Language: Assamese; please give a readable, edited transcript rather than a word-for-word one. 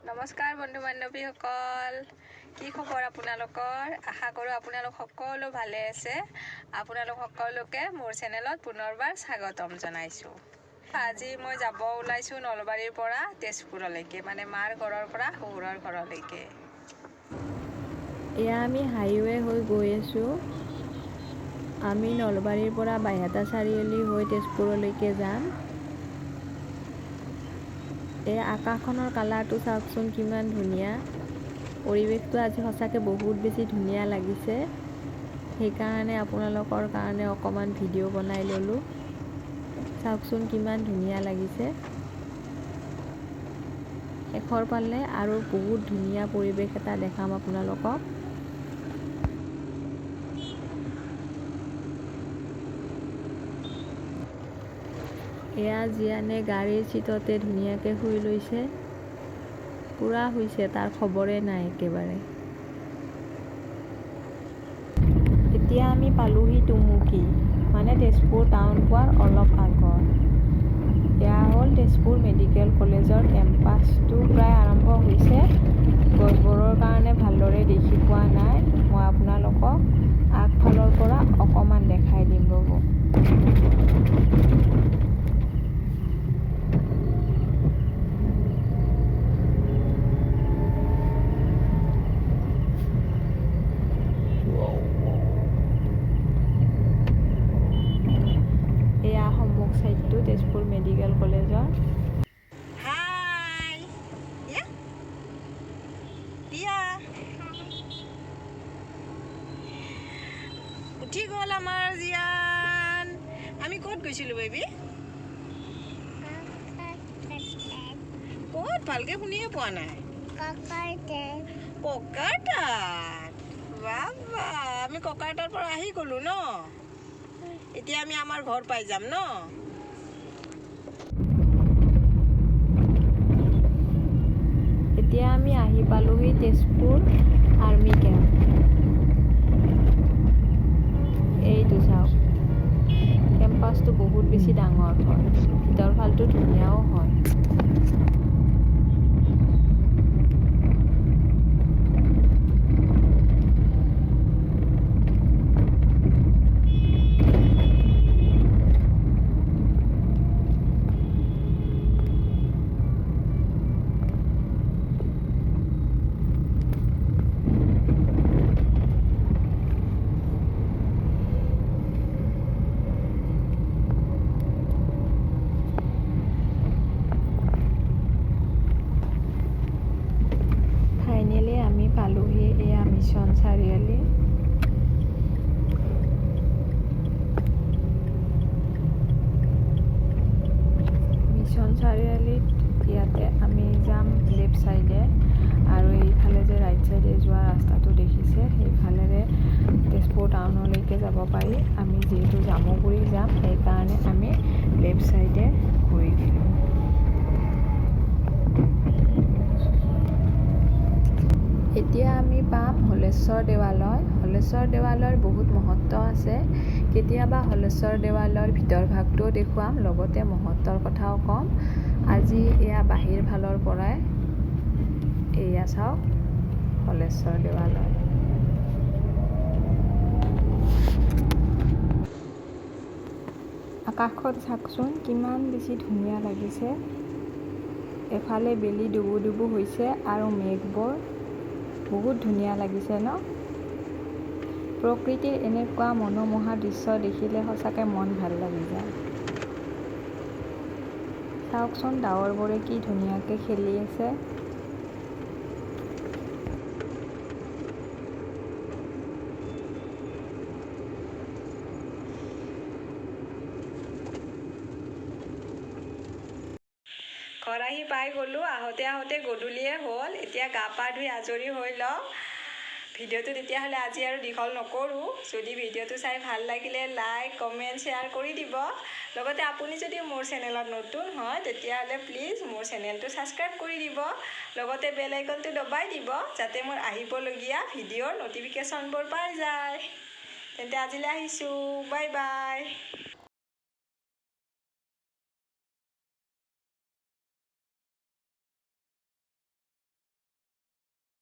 নমস্কাৰ বন্ধু বান্ধৱীসকল, কি খবৰ আপোনালোকৰ? আশা কৰোঁ আপোনালোক সকলো ভালে আছে। আপোনালোক সকলোকে মোৰ চেনেলত পুনৰবাৰ স্বাগতম জনাইছোঁ। আজি মই যাব ওলাইছোঁ নলবাৰীৰ পৰা তেজপুৰলৈকে, মানে মাৰ ঘৰৰ পৰা শহুৰৰ ঘৰলৈকে। এয়া আমি হাইৱে হৈ গৈ আছোঁ। আমি নলবাৰীৰ পৰা বাইহাটা চাৰিআলি হৈ তেজপুৰলৈকে যাম। এই আকাশখনৰ কালাৰটো চাওকচোন কিমান ধুনীয়া। পৰিৱেশটো আজি সঁচাকৈ বহুত বেছি ধুনীয়া লাগিছে, সেইকাৰণে আপোনালোকৰ কাৰণে অকণমান ভিডিঅ' বনাই ল'লোঁ। চাওকচোন কিমান ধুনীয়া লাগিছে। শেষৰ পালে আৰু বহুত ধুনীয়া পৰিৱেশ এটা দেখাম আপোনালোকক। এয়া জীয়ানে গাড়ীৰ চিটতে ধুনীয়াকৈ শুই লৈছে, পূৰা শুইছে, তাৰ খবৰে নাই একেবাৰে। এতিয়া আমি পালোহি টুমুকী, মানে তেজপুৰ টাউন পোৱাৰ অলপ আগত। এয়া হ'ল তেজপুৰ মেডিকেল কলেজৰ কেম্পাছটো প্ৰায় আৰম্ভ হৈছে। গছবোৰৰ কাৰণে ভালদৰে দেখি পোৱা নাই, মই আপোনালোকক আগফালৰ পৰা অকণমান দেখাই দিম ৰ'ব। এয়া সন্মুখ চাইডটো তেজপুৰ মেডিকেল কলেজৰ। হাই দিয়া, দিয়া উঠি গ'ল আমাৰ জীয়ান। আমি ক'ত গৈছিলোঁ বেবী? ক'ত? ভালকে শুনিয়ে পোৱা নাই। ককাৰ তাত। বাবা, আমি ককাৰ তাৰ পৰা আহি গ'লো ন? এতিয়া আমি আমাৰ ঘৰ পাই যাম ন? এতিয়া আমি আহি পালোহি তেজপুৰ আৰ্মি কেম্প। এইটো চাওক, কেম্পাছটো বহুত বেছি ডাঙৰ হয়, ভিতৰ ফালটো ধুনীয়াও হয়। ফাইনেলি আমি পালোহি এয়া মিছন চাৰিআলি। মিছন চাৰিআলিত ইয়াতে আমি যাম লেফ্ট চাইডে, আৰু এইফালে যে ৰাইট চাইডে যোৱা ৰাস্তাটো দেখিছে, সেইফালেৰে তেজপুৰ টাউনলৈকে যাব পাৰি। আমি যিহেতু জামুগুৰি যাম, সেইকাৰণে আমি লেফ্ট চাইডে ঘূৰি দিলোঁ। এতিয়া আমি পাম হলেশ্বৰ দেৱালয়। হলেশ্বৰ দেৱালয়ৰ বহুত মহত্ব আছে। কেতিয়াবা হলেশ্বৰ দেৱালয়ৰ ভিতৰ ভাগটোও দেখুৱাম, লগতে মহত্বৰ কথাও ক'ম। আজি এয়া বাহিৰ ফালৰ পৰাই এয়া চাওক হলেশ্বৰ দেৱালয়। আকাশখন চাওকচোন কিমান বেছি ধুনীয়া লাগিছে। এফালে বেলি ডুবু ডুবু হৈছে আৰু মেঘবোৰ বহুত ধুনীয়া লাগিছে ন? প্ৰকৃতিৰ এনেকুৱা মনোমোহা দৃশ্য দেখিলে সঁচাকৈ মন ভাল লাগি যায়। চাওকচোন ডাৱৰবোৰে কি ধুনীয়াকৈ খেলি আছে। ঘৰ আহি পাই গ'লোঁ। আহোঁতে আহোঁতে গধূলিয়ে হ'ল। এতিয়া গা পা ধুই আজৰি হৈ লওঁ। ভিডিঅ'টো তেতিয়াহ'লে আজি আৰু দীঘল নকৰোঁ। যদি ভিডিঅ'টো চাই ভাল লাগিলে লাইক, কমেণ্ট, শ্বেয়াৰ কৰি দিব। লগতে আপুনি যদি মোৰ চেনেলত নতুন হয়, তেতিয়াহ'লে প্লিজ মোৰ চেনেলটো ছাবস্ক্ৰাইব কৰি দিব, লগতে বেল আইকনটো দবাই দিব, যাতে মোৰ আহিবলগীয়া ভিডিঅ'ৰ ন'টিফিকেশ্যনবোৰ পাই যায়। তেন্তে আজিলৈ আহিছোঁ, বাই বাই।